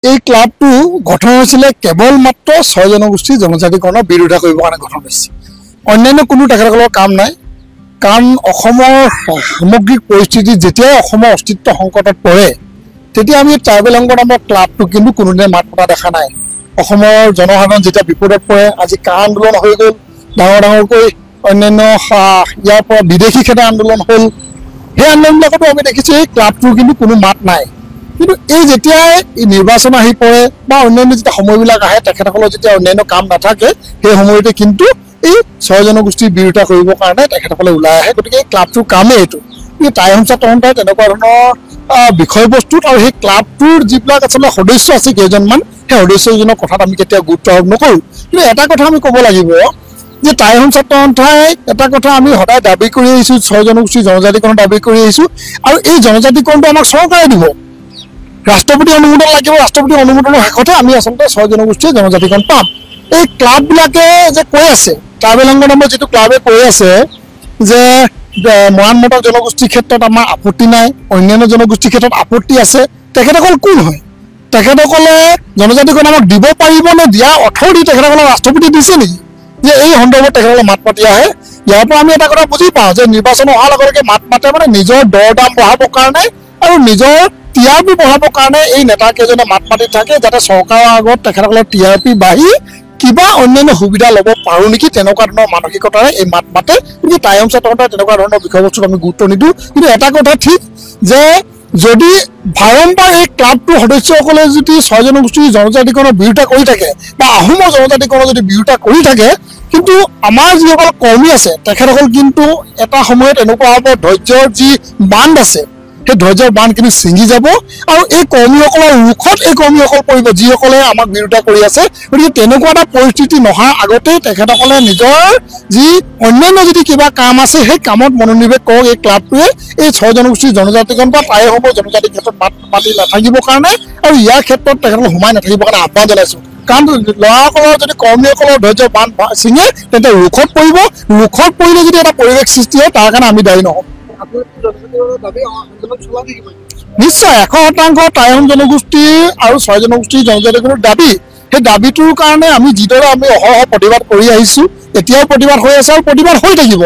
এই ক্লাবটো গঠন হৈছিলে কেৱল মাত্ৰ ছয় জনগোষ্ঠীৰ জনজাতিকৰণৰ বিৰোধিতা কৰিবৰ কাৰণে গঠন হৈছে, অন্যান্য কোনো তেখেতসকলৰ কাম নাই। কাৰণ অসমৰ সামগ্ৰিক পৰিস্থিতি যেতিয়াই অসমৰ অস্তিত্ব সংকটত পৰে তেতিয়া আমি ট্ৰাইবেল সংঘ নামৰ ক্লাবটো কিন্তু কোনোদিনে মাত মতা দেখা নাই। অসমৰ জনসাধাৰণ যেতিয়া বিপদত পৰে, আজি কা আন্দোলন হৈ গ'ল ডাঙৰ ডাঙৰকৈ, অন্যান্য ইয়াৰ পৰা বিদেশী খেদা আন্দোলন হ'ল, সেই আন্দোলনবিলাকতো আমি দেখিছোঁ এই ক্লাবটোৰ কিন্তু কোনো মাত নাই। কিন্তু এই যেতিয়াই নিৰ্বাচন আহি পৰে বা অন্যান্য যেতিয়া সময়বিলাক আহে, তেখেতসকলৰ যেতিয়া অন্যান্য কাম নাথাকে সেই সময়তে কিন্তু এই ছয় জনগোষ্ঠীৰ বিৰোধিতা কৰিবৰ কাৰণে তেখেতসকলে ওলাই আহে। গতিকে এই ক্লাবটোৰ কামেই এইটো। কিন্তু টাই আহোম ছাত্ৰ সন্থাই তেনেকুৱা ধৰণৰ বিষয়বস্তুত আৰু সেই ক্লাবটোৰ যিবিলাক আচলতে সদস্য আছে কেইজনমান, সেই সদস্যজনৰ কথাত আমি কেতিয়াও গুৰুত্ব আৰোপ নকৰোঁ। কিন্তু এটা কথা আমি ক'ব লাগিব যে টাই আহোম ছাত্ৰ সন্থাই এটা কথা আমি সদায় দাবী কৰি আহিছোঁ, ছয় জনগোষ্ঠীৰ জনজাতিকৰণ দাবী কৰি আহিছোঁ। আৰু এই জনজাতিকৰণটো আমাক চৰকাৰে দিব, ৰাষ্ট্ৰপতি অনুমোদন লাগিব, ৰাষ্ট্ৰপতি অনুমোদনৰ শেষতহে আমি আচলতে ছয় জনগোষ্ঠীৰ জনজাতিকৰণ পাম। এই ক্লাববিলাকে যে কৈ আছে, ট্ৰাইবেল সংঘ নামৰ যিটো ক্লাবে কৈ আছে যে মৰাণ মটক জনগোষ্ঠীৰ ক্ষেত্ৰত আমাৰ আপত্তি নাই, অন্যান্য জনগোষ্ঠীৰ ক্ষেত্ৰত আপত্তি আছে, তেখেতসকল কোন হয়? তেখেতসকলে জনজাতিকৰণ আমাক দিব পাৰিব নে? দিয়া অথৰিটি তেখেতসকলক ৰাষ্ট্ৰপতি দিছে নেকি যে এই সন্দৰ্ভত তেখেতসকলে মাত মাতি আহে? ইয়াৰ পৰা আমি এটা কথা বুজি পাওঁ যে নিৰ্বাচন অহাৰ লগে লগে মাত মাতে মানে নিজৰ দৰ দাম বঢ়াবৰ কাৰণে আৰু নিজৰ টি আৰ পি বঢ়াবৰ কাৰণে এই নেতাকেইজনে মাত মাতি থাকে, যাতে চৰকাৰৰ আগত তেখেতসকলৰ টি আৰ পি বাঢ়ি কিবা অন্যান্য সুবিধা ল'ব পাৰোঁ নেকি, তেনেকুৱা ধৰণৰ মানসিকতাৰে এই মাত মাতে। গতিকে টাই আহোম ছাত্ৰ সন্থাই তেনেকুৱা ধৰণৰ বিষয়বস্তুত আমি গুৰুত্ব নিদিওঁ। কিন্তু এটা কথা ঠিক যে যদি বাৰম্বাৰ এই ক্লাবটোৰ সদস্যসকলে যদি ছয় জনগোষ্ঠীৰ জনজাতিকৰণৰ বিৰোধিতা কৰি থাকে বা আহোমৰ জনজাতিকৰণৰ যদি বিৰোধিতা কৰি থাকে, কিন্তু আমাৰ যিসকল কৰ্মী আছে তেখেতসকল কিন্তু এটা সময়ত এনেকুৱা হ'ব, ধৈৰ্যৰ যি বান্ধ আছে সেই ধৈৰ্যৰ বান্ধ কিন্তু ছিঙি যাব আৰু এই কৰ্মীসকলৰ ৰোষত এই কৰ্মীসকল পৰিব যিসকলে আমাক বিৰোধিতা কৰি আছে। গতিকে তেনেকুৱা এটা পৰিস্থিতি নহাৰ আগতেই তেখেতসকলে নিজৰ যি অন্যান্য যদি কিবা কাম আছে সেই কামত মনোনিৱেশ কৰক। এই ক্লাবটোৱে এই ছয় জনগোষ্ঠীৰ জনজাতিকৰণ বা টাই আহোমৰ জনজাতিৰ ক্ষেত্ৰত মাত মাতি নাথাকিবৰ কাৰণে আৰু ইয়াৰ ক্ষেত্ৰত তেখেতসকল সোমাই নাথাকিবৰ কাৰণে আহ্বান জনাইছোঁ। কাৰণ ল'ৰাসকলৰ যদি কৰ্মীসকলৰ ধৈৰ্য বান্ধ ছিঙে তেন্তে ৰোষত পৰিব, ৰোষত পৰিলে যদি এটা পৰিৱেশ সৃষ্টি হয় তাৰ কাৰণে আমি দায়ী নহ'ম। নিশ্চয় 100% টাই আহোম জনগোষ্ঠীৰ আৰু ছয় জনগোষ্ঠীৰ জনজাতিকৰণৰ দাবী, সেই দাবীটোৰ কাৰণে আমি যিদৰে আমি অহৰহ প্ৰতিবাদ কৰি আহিছোঁ, এতিয়াও প্ৰতিবাদ হৈ আছে আৰু প্ৰতিবাদ হৈ থাকিব।